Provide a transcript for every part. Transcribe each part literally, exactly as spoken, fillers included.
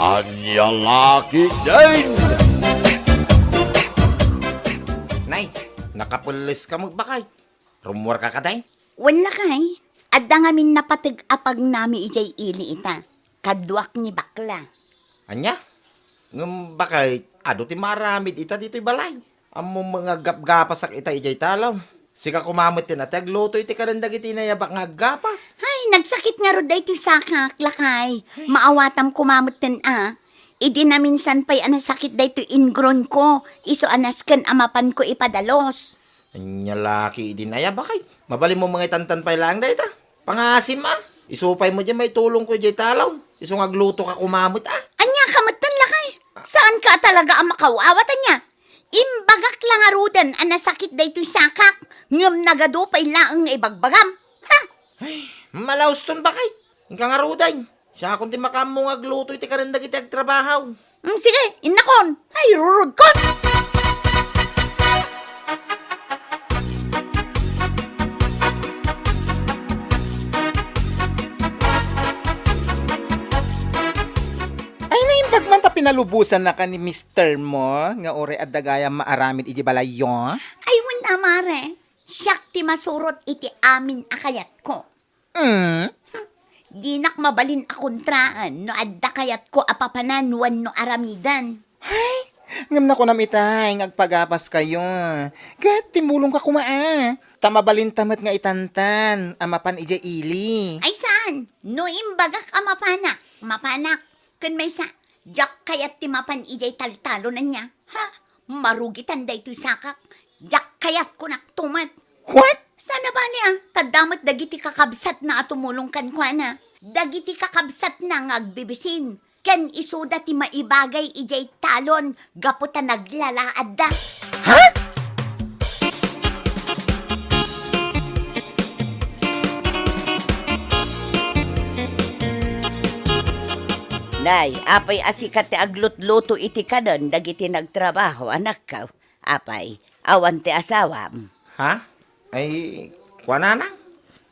Ania la ketdin? Nay, nakapelles ka met, bakay? Rummuar ka kadi? Wen, lakay. Adda ngamin napateg a pagnami idiay ili ita. Kaduak ni bakla. Ania? Ngem bakay, adu ti maaramid ita ditoy balay? Ammom nga aggapgapasak ita idiay talon. Sika koma met ti agluto iti kanen dagiti inayabak nga aggapas. Ay, nagsakit ngarud daytoy sakak, lakay. Maawatam koma met ten a. Idi naminsan pay a nasakit daytoy ingrunko, isu a nasken a mapanko ipadalos. Ania la ketdin aya, bakay? Mabalinmo nga itantan pay laeng dayta. Pangasim a. Isu pay met diay maitulongko idiay talon. Isu nga aglutoka koma met a. Ania ka met ten, lakay? Saanka a talaga a makaw-awat, ania? Imbagak la ngaruden a nasakit daytoy sakak, ngem nagadu pay laeng nga ibagbagam. Ha? Ay, malauston, bakay. Inka ngaruden. Siakon ti makaammo nga agluto iti kanen dagiti agtrabaho. Mm, sige, innakon. Ay, rurudkon. Ay, naimbag man ta pinalubosannaka ni mister mo nga uray adda gayam maaramid iti balayyo? Ay, wen a, mare. Siak ti masurot iti amin a kayatko. Mm? Dinak mabalin a kontraen no adda kayatko a papanan wenno aramiden. Ay, ngem nakunam itay nga agpagapaskayo. Ket timulongka koma a. Ta mabalinta met nga itantan a mapan idiay ili. Ay saan? No imbagak a mapanak, mapanak. Ken maysa, diak kayat ti mapan idiay taltalon, ania. Ha? Marugitan daytoy sakak. Diak kayat, kunak to met. What? Saan a bali a, ta adda met dagiti kakabsatna a tumulong kenkuana. Dagiti kakabsatna nga agbibisin. Ken isuda ti maibagay idiay talon gapu ta naglalaadda. Ha? Nay, apay a sika ti aglutluto iti kanen dagiti nagtrabaho, anakko? Apay, awan ti asawam? Ha? Ay, kuanana?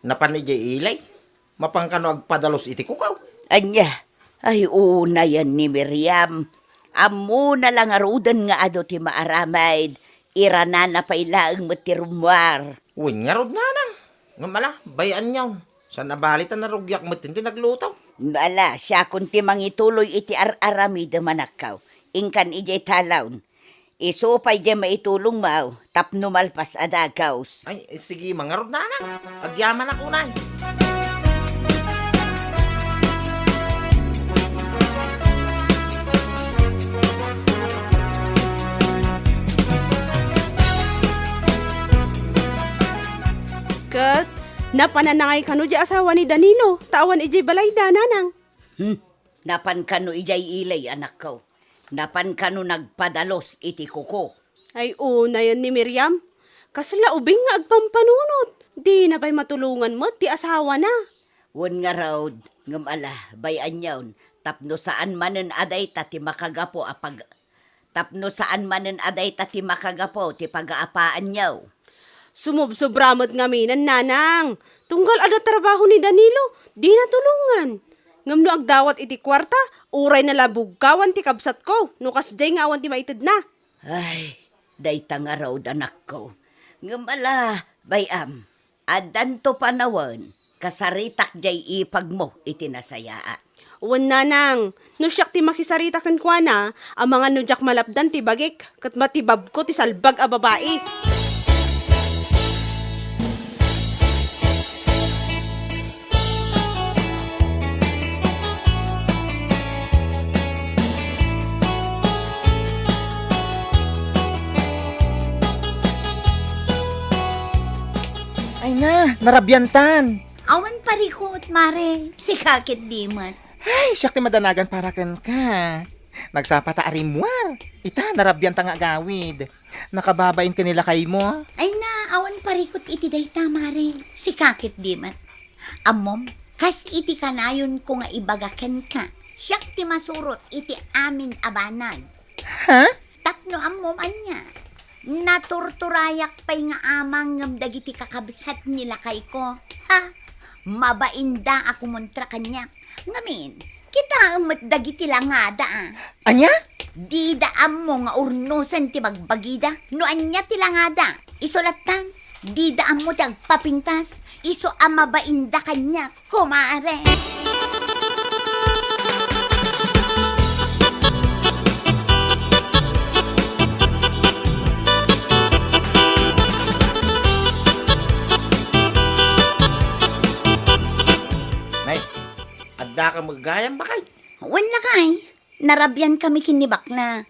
Napan idiay ili? Mapan kano agpadalos iti kukaw? Ania? Ay, unayen ni Miriam. Ammona la ngaruden nga adu ti maaramid. Iranana pay laeng met ti rummuar. Wen ngarud, nanang. Ngem ala, bay-anyon. Saan a bali ta narugiak met ti nagluto. Ala, siakon ti mangituloy iti ar-aramidem, anakko. Inkan idiay talon. Isu pay diay maitulongmo tapno malpas a dagus. Ay, sige, mangarud, nanang. Agyamanak unay. Ket, napanan ngay kano diay asawa ni Danilo, ta awan idiay balayda, nanang. Hmm, napan kano idiay ili, anakko? Napan kano nagpadalos iti kuko? Ay, unayen ni Miriam. Kasla ubing nga agpampanunot. Dina pay matulongan met ti asawana. Wen ngarud, ngem ala, bay-anyon, tapno saan manen a dayta ti makagapu a pag-, tapno saan manen a dayta ti makagapu ti pagaapaanyo. Sumubsobra met ngamin, nanang. Tunggal adda trabaho ni Danilo, dina tulongan. Ngem no agdawat iti kuarta, uray nalabugkawan ti kabsatko, no kasdiay nga awan ti maitedna. Ay, dayta ngarud, anakko. Ngem ala, bay-am, addanto panawen, kasaritak diay ipagmo iti nasayaat. Wen, nanang, no siak ti makisarita kenkuana, amangan no diak malapdan ti bagik, ket matibabko ti salbag a babai. Ay nga, narabiantan. Awan parikut, mare. Sika ket di met. Ay, siak ti madanagan para kenka. Nagsapa ta a rimmuar. Ita, narabianta nga agawid. Nakababain ken ni lakaymo. Ay na, awan parikut iti dayta, mare. Sika ket di met. Ammom, kas iti kanayonko nga ibaga kenka, siak ti masurot iti amin a banag. Ha? Tapno ammom ania, naturturayak pay nga amang ngem dagiti kakabsat ni lakayko. Ha? Mabainda a kumontra kaniak. Ngamin, Kitaem met dagiti langada, a. Ania? Dida ammo nga urnosen ti bagbagida no ania ti langada. Isu lattan, dida ammo ti agpapintas, isu a mabainda kaniak, kumare. Nay, addaka met gayam, baket? Wen, lakay. Narabian kami ken ni bakla.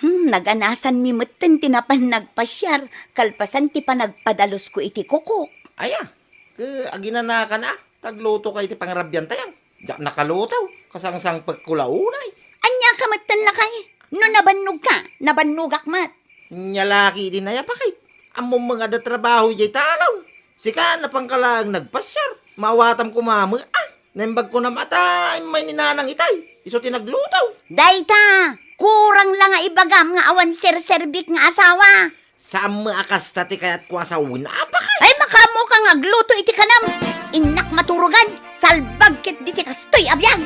Hmm, naganasanmi metten ti napan nagpasiar, kalpasan ti panagpadalusko iti kukok. Aya, ke aginanakan a, tagluto ka iti pangrabiantayam. Diak nakaluto, kasangsangpekko la unay. Ania ka metten, lakay? No nabannogka, nabannogak met. Nia la ketdi, nay, a baket. Ammom nga adda trabaho idiay talon. Sika, napanka laeng nagpasiar. Maawatam koma met, a. Naimbag ko na met a immay ni Nanang itay. Isu ti nagluto. Dayta, kurang la nga ibagam nga awan serserbik nga asawa. Saan met a kasta ti kayatko a sawen, a baket? Ay, makaammoka nga agluto iti kanam. Innak maturogan, salbag ketdi ti kastoy a biag.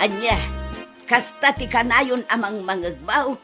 Ania, kasta ti kanayon a mangmangegmo?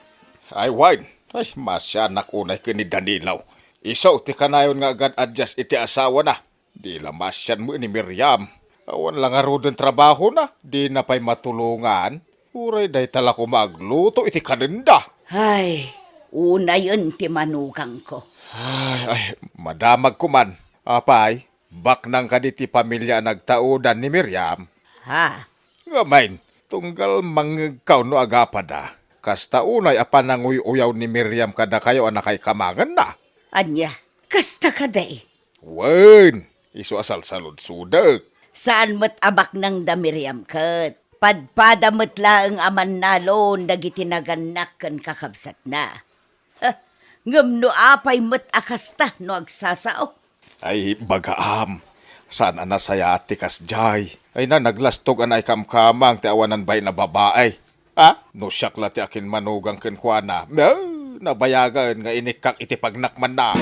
Ay, wen. Ay, maasianak unay ken ni Danilo. Isu ti kanayon nga agad-adyas iti asawana. Di la maasian met ni Miriam. Awan la ngaruden trabahona, dina pay matulongan. Uray dayta la koma agluto iti kanenda. Ay, unayen ti manugangko. Ay, ay, madamagko man. Apay, baknang kadi ti pamilya a nagtaudan ni Miriam? Ha? Ngamin, tunggal mangngegkaw no agapada, kasta unay a pananguy-uyaw ni Miriam kadakayo a nakaikamangenna. Ania, kasta kadi? Wen, isu a salsaludsodek. Saan met a baknang da Miriam ket. Padpada met laeng a mannalon dagiti nagannak ken kakabsatna. Ha, ngem no apay met a kasta no agsasao? Ay, bagaam. Saan a nasayaat ti kasdiay. Ay na, naglastog a naikamkamang ti awanan bain a babai. Ha? No siak la ti akinmanugang kenkuana, eh, nabayagen nga inikkak iti pagnakmanna.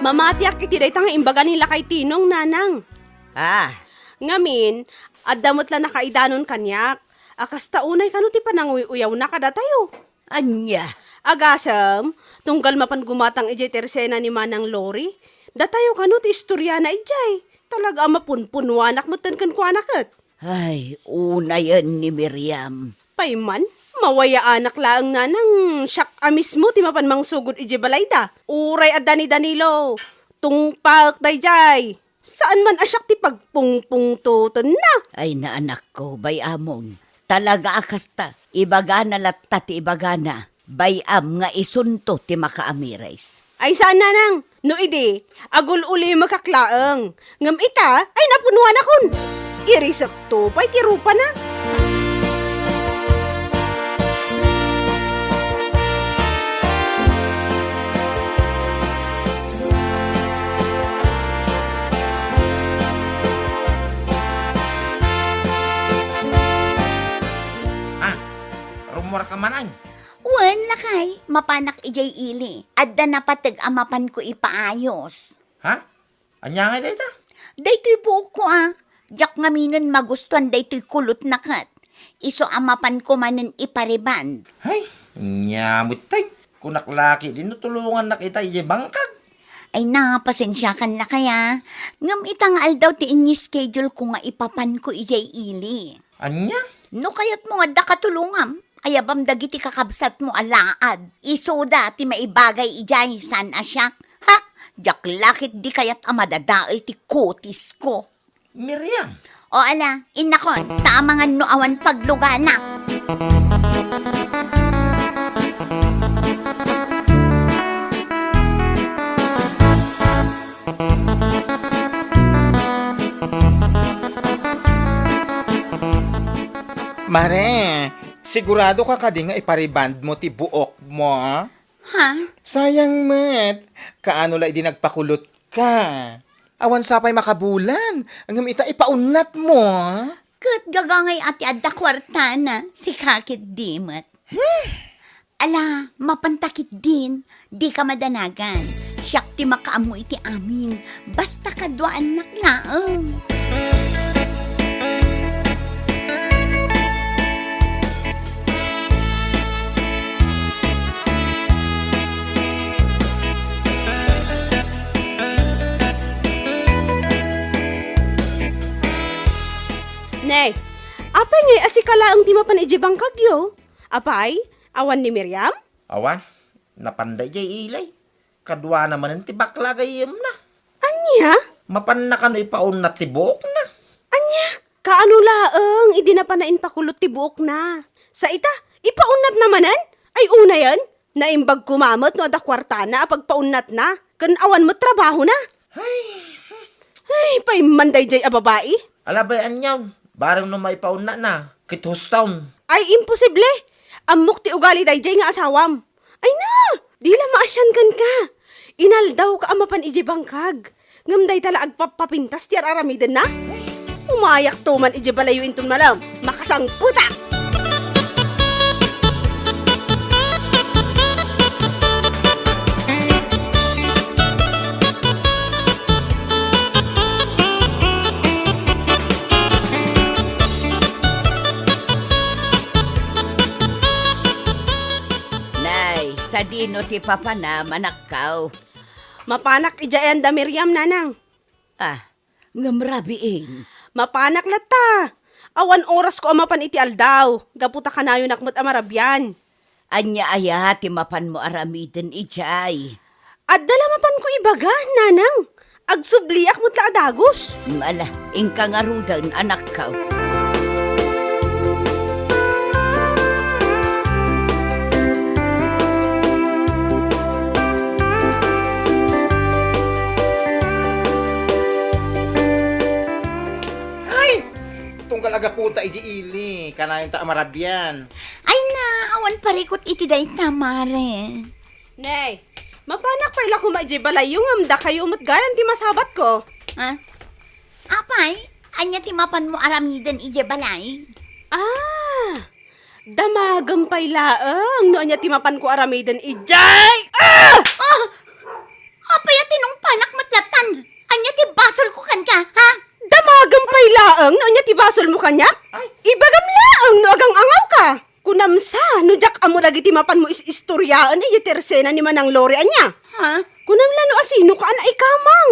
Mamatiak iti dayta nga imbaga ni Lakay Tinong, Nanang. Ah. Ngamin, adda met la nakaidanon kaniak. A kasta unay kano ti pananguy-uyawna kadatayo? Ania? Agasem, tunggal mapan gumatang idiay tersena ni Manang Lori, datayo kano ti istoriana idiay. Talaga a mapunpunuanak metten kenkuana ket. Ay, unayen ni Miriam. Pay man, mawayaanak laeng, Nanang, siak a mismo ti mapan mangsugod idiay balayda. Uray adda ni Danilo, tungpaek daydiay. Saan man a siak ti pagpungpungtotenna. Ay, naanakko, bay-amon. Talaga a kasta, ibagana latta ti ibagana. Bay-am nga isunto ti makaamiris. Ay, saan, Nanang? No idi, agul-ulimekak laeng. Ngem ita, ay, napunuanakon. Irisekto pay ti rupana. Ah, rummuarka man, ay? Wen, lakay, mapanak idiay ili. Adda napateg a mapanko ipaayos. Ha? Ania ngay dayta? Daytoy buokko, a. Diak ngaminen magustuan daytoy kulotna ket. Isu a mapanko manen ipariband. Hay, ania met tay. Kunak la ketdi no tulongannak ita idiay bangkag. Ay, na, pasensiakan, lakay, a. Ngem ita nga aldaw ti ini-schedule ko nga ipapanko idiay ili. Ania? No kayatmo nga adda katulongam, ayabam dagiti kakabsatmo a laad. Isuda ti maibagay idiay, saan a siak. Ha? Diak la ketdi kayat a madadael ti kutisko. Miriam. O ala, innakon, ta amangan no awan paglugana. Mare, Sigurado ka kadi nga ipariband mo ti buok mo, ah? Ha? Sayang met. Kaano la idi nagpakulot ka? Awan sa pay makabulan. Ngem ita, ipaunnat mo, ah? Ket gagangay a ti adda kuartana, sika ketdi met. Hmm. Ala, mapanta ketdin, dika madanagan. Siak ti makaammo iti amin. Basta kaduaannak laeng. Nay, apay ngay a sika laeng ti mapan idiay bangkagyo? Apay, awan ni Miriam? Awan, napanda idiay ili. Kaduana manen ti bakla a gayyemna. Ania? Mapanna kano ipaunnat ti buokna. Ania? Kaano laeng idi napana impakulot ti buokna? Sa ita, ipaunnatna manen? Ay unayen, naimbag koma met no adda kuartana a pagpaunnatna, ken awan met trabahona. Ay. Ay, paimman daydiay a babai. Ala bay, aniaw, bareng no maipaunnatna, ket huston. Ay, imposible! Ammok ti ugali daydiay nga asawam. Ay na! Di la maasian kenka. Inaldawka a mapan idiay bangkag. Ngem dayta la agpappapintas ti ar-aramidenna? Umayakto man idiay balayyo inton malem. Makasangpetak! Nay, sadino ti papana, manakkaw? Mapanak idiay ayan da Miriam, nanang. Ah, ngem rabiin. Mapanak latta. Awan orasko a mapan iti aldaw, gapu ta kanayonak met a marabian. Ania aya ti mapanmo aramiden idiay? Adda la mapanko ibaga, nanang. Agsubliak met la a dagus. Ala, inka ngaruden, anakko. Ay! Tunggal a gaputa idiay ili, kanayonta a marabian. Ay na, awan parikut iti dayta, mare. Nay, mapanak pay la koma idiay balayyo ngem dakayo met gayam ti masabatko. Ha? Apay, ania ti mapanmo aramiden idiay balay? Ah, damagem pay laeng no ania ti mapanko aramiden idiay. Ah! Ah! Apay a tinungpanak met lattan? Ania ti basolko kenka, ha? Damagem pay laeng no ania ti basolmo kaniak? Ay. Ibagam laeng no agang-angawka. Kunam sa, no diak ammo dagiti mapanmo is-istoriaen idiay tersena ni Manang Lori, ania? Ha? Kunam la no asinoka a naikamang.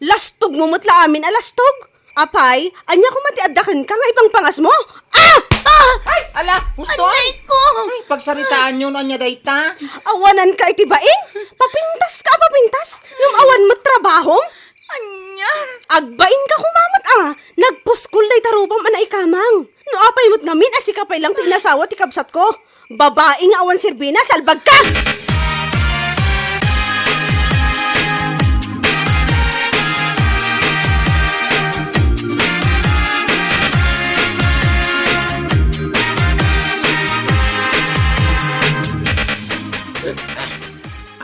Lastogmo met la amin a lastog. Apay, ania koma ti adda kenka nga ipangpangasmo? Ah! Ah! Ay, ala, husto, ay! Anay ko! Ay, pagsaritaanyo no ania dayta. Awananka iti bain? Papintaska a papintas? Ngem awan met trabahom? Ania? Agbainka koma met a, nagpuskol dayta rupam a naikamang. No apay met ngamin a sika pay lang ti inasawa ti kabsatko. Babai nga awan serbina, salbagka!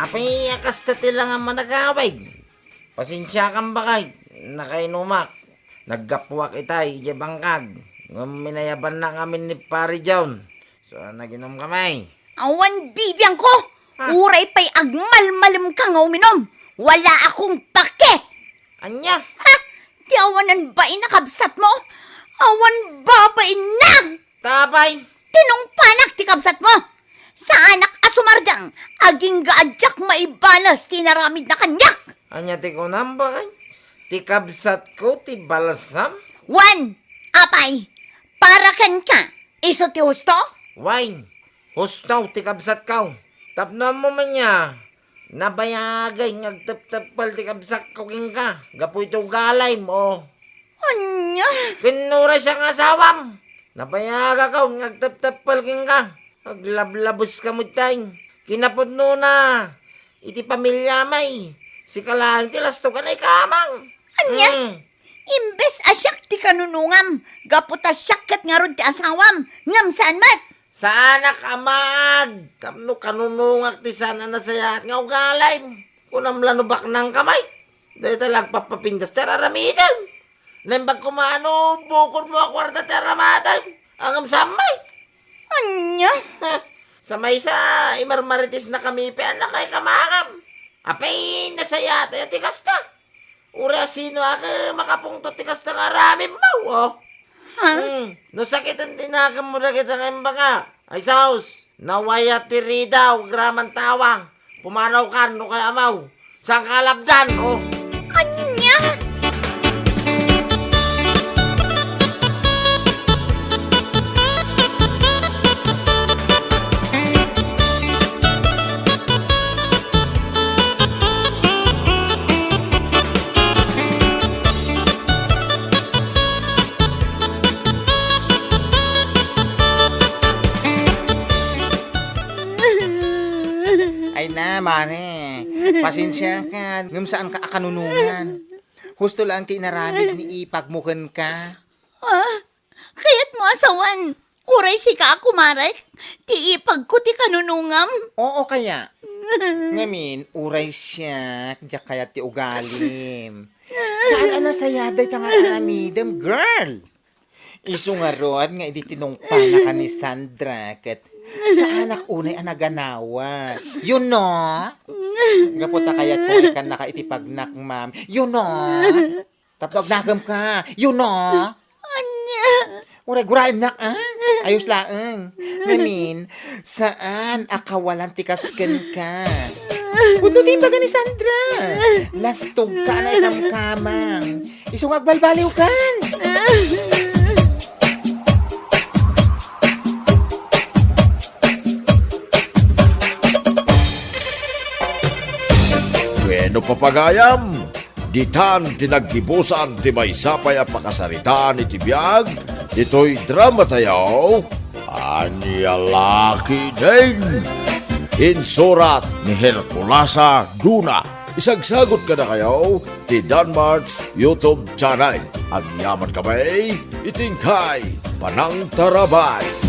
Apay a kasta ti lang a managawid? Pasensiakan, baket, nakainumak. Naggapuak itay idiay bangkag. Ngem inayabannak ngamin ni Pari John. So, naginom kami. Awan bibiangko! Ah. Uray pay agmalmalemka nga uminom, wala akong pake! Ania? Ha? Ti awanan bain a kabsatmo? Awan babainna! Tapay? Tinungpanak ti kabsatmo! Saanak a sumardeng, agingga a diak maibales ti inaramidna kaniak! Ania ti kunam, baket? Ti kabsatko ti balsam? Wen, apay, para kenka, isu ti husto? Wen, husto ti kabsatko. Tapno ammo man nia, nabayagay nga agtepteppel ti kabsatko kenka gapu iti ugalim, o. Ania? Ken no uray siak nga asawam, nabayagakon nga agtepteppel kenka. Aglablabeska met tay. Kinapudnona, iti pamiliami, sika laeng ti lastog a naikamang. Ania? Mm. Imbes a siak ti kanunongam, gapu ta siak ket ngarud ti asawam, ngem saan met. Saanak a maag tapno kanunungak ti saan a nasayaat nga ugalim. Kunam la no baknangka met. Dayta la agpappapindas ti ar-aramidem. Naimbag koma no bukodmo a kuarta ti aramidem. Ngem saan met. Ania? Sa maysa, imarmaritisnakami pay a nakaikamangam. Apay, nasayaat aya ti kasta. Uray a sino a makapungtot ti kasta nga aramidmo, oh. Ha? Hmm, no sakiten ti nakemmo dagita nga imbagak, ay sus, nawayat ti ridaw, agraman tawa. Pumanawkan no kayatmo. Saan ka alabdan, oh? Ania? Ay na, mare. Pasensiakan, ngem saanka a kanunongan. Husto laeng ti inaramid ni ipagmo kenka. Ah, kayatmo a sawen. Uray sika a kumarek, ti ipagko ti kanunongam. Oo kaya. Ngamin, uray siak, diak kayat ti ugalim. Saan a nasayaat dayta nga aramidem, girl? Isu ngarud nga idi tinungpanaka ni Sandra ket saanak unay a naganawa. You know? Gapu ta kayatko nga ikkannaka iti pagnakmam. You know? Tapno agnakemka. You know? Ania? Uray guraemnak, ah? Ayos laeng. Ngamin, saan a kawalan ti kas kenka? Pudno ti imbaga ni Sandra. Lastogka a naikamkamang. Isu nga agbalbaliwkan. Wenno, papagayam, ditan ti naggibusan ti maysa pay a pakasaritaan iti biag ditoy dramatayo, Ania La Ketdin. Insurat ni Herculasa Duna. Isagsagot kadakayo ti Danmart's YouTube channel. Agyamankami iti inkay panangtarabay.